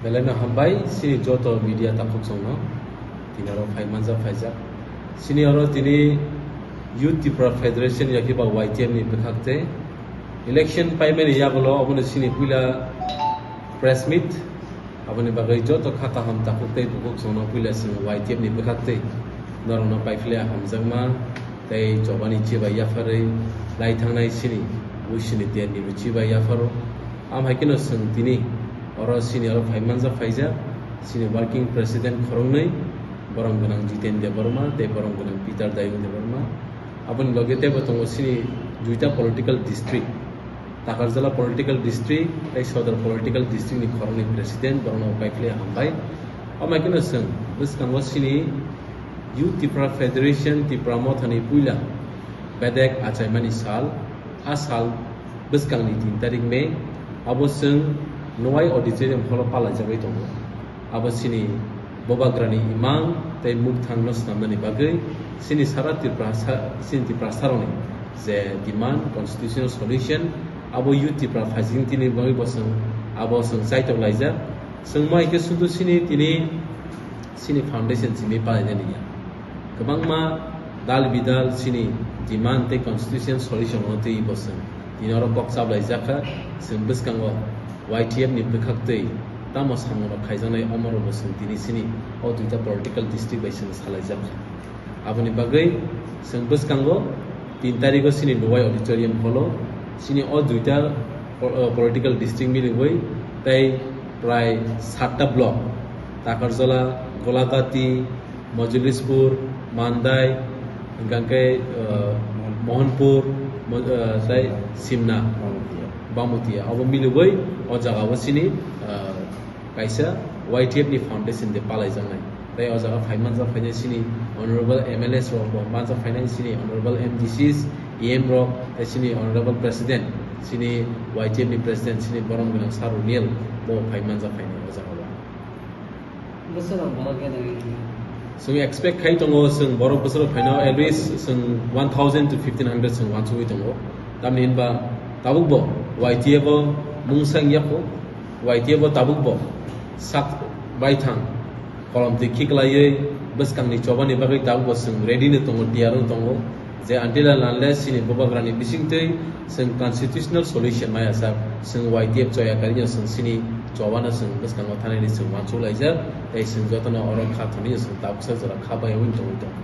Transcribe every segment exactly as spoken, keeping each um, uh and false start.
Belai no hambai chini joto media takhuk chwngno tini oro phai manjak phaijak. Chini oro tini Youth Tipra Federation yakhe ba Y T F ni bwkhak tei election paimani yagulo obono chini puila press meet. Aboni bagwi joto kha kaham takhuk tei bukhuk chwngno puila chwng Y T F ni bwkhak tei norokno paiphle hamjakma tei chobani chibai yapharwi lai thangnai chini buisini terni bo chibai yapharo. Am hai kheno chwng tini oro chini oro phai manjak phaijak chini working president khoroknwi, borom gwnang Jiten Debbarma tei borom gwnang Peter Dayung Debbarma. Aboni loge teibo tongo chini duita political district, Takarjala political district tei Sodor political district ni khoroknwi president, borokno paiphle hambai. Amai kheno chwng bwskango chini Youth Tipra Federation Tipra Mothani puila bedek achaimani sal, a sal bwskangni tin tarik May, abo chwng Nowai Auditorium Hall o palaijagwi tongo. Abo chini Bubagrani imang tei mukthangno snamnani bagwi chini sara Tiprasa, chini Tiprasarokni je demand, constitutional solution, abo Youth Tipra phaising tini bagwi bo chwng abo chwng chaitok laijak. Chwng mai khe sudu chini tini chini foundation simi palainani ya. Kwbangma dal bidal chini demand tei constitution solution no twi bo chwng tini oro kok chablai jakha. Chwng bwskango Y T F ni bwkhak twi tamo samung rok khaijaknai, omo rok bo chwng tini chini o duita political district bai chwng salai jakha. Aboni bagwi chwng bwskango tin tarikgo chini Luwai Auditorium Hall o chini o duita po-, political district miligwi tei prai satta block, Takarjala, Golagati, Mojolispur, Mandai, hingkha khe, uh, Mohanpur, Mo-, uh, tei Simna, Bamutiya. Bamutiya. Abo miligwi o jaga o chini, uh, kaisa Y T F ni foundation de palaijaknai. Tei o jaga phai manjak phainai chini honorable M L As rok bo manjak phainai chini honorable M D Cs, E M rok, tei chini honorable president, chini Y T F ni president, chini borom gwnang Sir Runiel bo phai manjak phainai o jaga o. Bwswk rok borok gathering. Chwng expect khai tongo, chwng borok bwswk rok phaino at least chwng one thousand to fifteen hundred chwng uansugwi tongo. Tamni hinba tabuk bo Y T F o mungsa wngya kho, Y T F o tabuk bo sak baithang kolom twi khiklaiwi bwskangni chobani bagwi tabuk bo chwng ready no tongo, tiyar no tongo. Je until and unless chini Bubagrani bisingtwi chwng constitutional solution maya sak, chwng Y T F choya karino chwng chini chobano chwng bwskango thanani chwng uansuk laijak, tei chwng jotono oro kha thani chwng tabuksa jora kha bai wng tongwi tongo.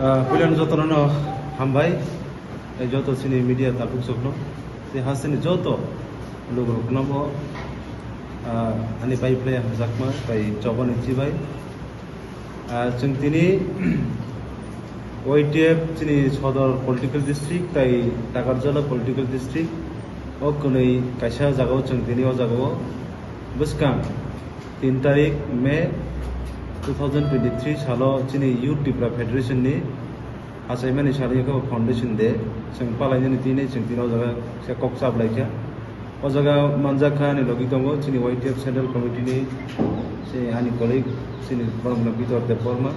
Ah, puilano jotono no hambai, tei joto chini media takhuk sokno, tei hasteni joto lukurokno bo, ah, ani pai phlai hamjakma, tei chobani chibai. Ah, chwng tini Y T F chini Sodor political district tei Takarjala political district o kwnwi kaisa jagao chwng tini o jagao bwskang tin tarik May two thousand twenty-three salo chini Youth Tipra Federation ni achaimani salo khe foundation day chwng palainani tini chwng tini o jaga khe kok chap lai kha. O jaga manjak kha ani logi tongo chini Y T F Central Committee ni, chini ani colleague, chini borok no Bitor Debbarma,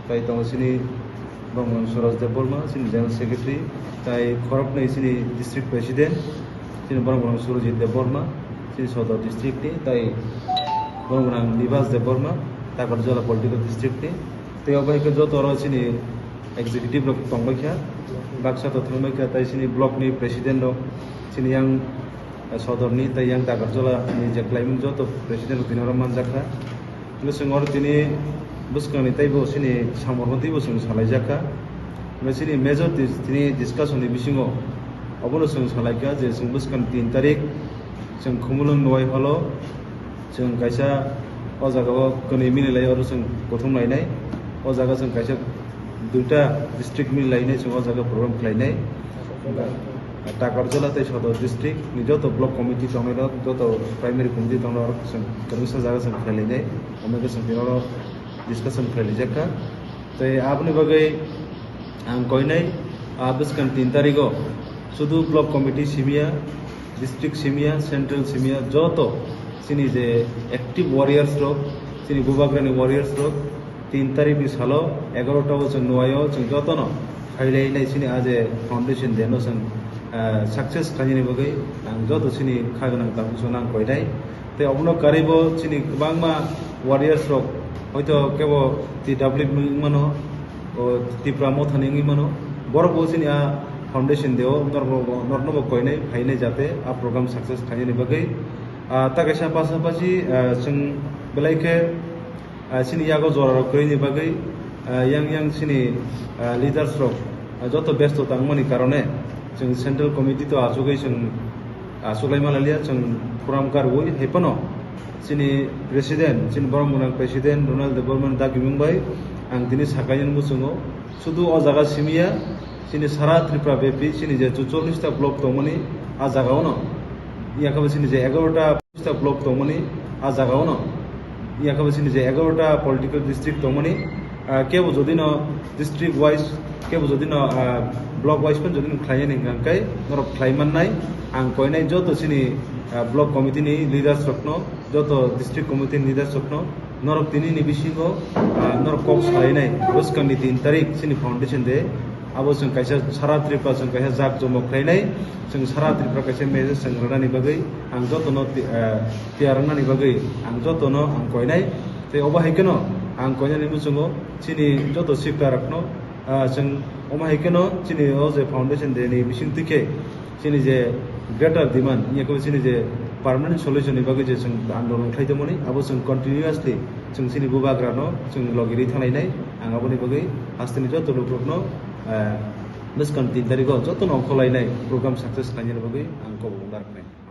tai tongo chini borok no Suraj Debbarma, chini General Secretary, tai khoroknwi chini District President, chini borok no Surajit Debbarma, chini Sodor District ni, tai borok no Nibas Debbarma, Takarjala Political District ni, tei obo hai khe joto oro chini executive rok tongbai kha, baksa to thangbai kha, tai chini block ni president rok, chini yang Sodor ni tei yang Takarjala ni je khlaimung joto president rok tini oro manjak kha. Hingke chwng oro tini bwskang ni teibo chini samung rok teibo chwng salai jak kha. Hingke chini major dis-, tini discussion ni bisingo obono chwng salai kha je chwng bwskang tin tarik chwng Khumulwng Nowai hall o chwng kaisa o jaga o kwnwi mili lai oro chwng kuthum lainai. O jaga chwng kaisa duita district mili lainai chwng o jaga program khlainai. Takarjala tei Sodor district ni joto block committee tongnai rok, joto primary committee tongnai rok chwng kwrwngsa jaga chwng khlai lainai, omo khe chwng tini oro discussion khlai laijak kha. Tei aboni bagwi ang koinai, ah, bwskang tin tarigo sudu block committee simiya, district simiya, central simiya, joto chini je active warriors rok, chini bubagrani warriors rok, tin tarik ni salo egarota o chwng Nowai o chwng jotono phailainai chini a je foundation day no chwng ah, success khlainani bagwi ang joto chini kha gwnang tabuk chwngno ang koinai. Tei obono karwibo chini kwbangma warriors rok hoito kebo T W F wngwi mano, o Tipra Mothani wngwi mano. Borok bo chini a foundation day o norokno bo, norokno bo koinai phainai jate a program success khlainani bagwi. Ah, ta kaisa pasapasi, ah, chwng belai khe, ah, chini yago jora rok kwrwini bagwi, ah, yang yang chini, ah, leaders rok, ah, joto besto tangmani karone chwng central committee to achugwi chwng achuklai manliya, chwng program karwi hai phano chini president, chini borok mwnang president Ronald Debbarma dagimung bai ang tini sakainani muchungo. Sudu o jaga simiya, chini sara Tripura bepi chini je chuchollis ta block tongmani a jaga ono, yakaba chini je egaroh ta ta block tongmani a jaga ono, yakaba chini je egaroh ta political district tongmani, ah, kebo jodi no district wise, kebo jodi no, ah, block wise phan jodi no khlainani hwnkha khe norok khlai mannai. Ang koinai joto chini, ah, block committee ni leaders rokno, joto district committee ni leaders rokno, norok tini ni bisingo, ah, norok kok salainai bwskang ni tin tarik chini foundation day. Abo chwng kaisa sara Tripura chwng kaisa jak jomo khlainai, chwng sara Tripura kaisa message chwng rwnani bagwi ang jotono ti-, ah, tiyar wngnani bagwi ang jotono ang koinai. Tei obo hai kheno ang koinani muchungo chini joto sipta rokno, ah, chwng omo hai kheno chini o je foundation day ni bising twi khe chini je greater demand, yakaba chini je permanent solution ni bagwi je chwng andolon khlai tongmani, abo chwng continuously chwng chini bubagrano chwng logi rwi thanglainai. Ang aboni bagwi hasteni joto lukurokno, eh, bwskang tin tarikho jotono ongkhorlainai program success khlainani bagwi ang kobok narwknai.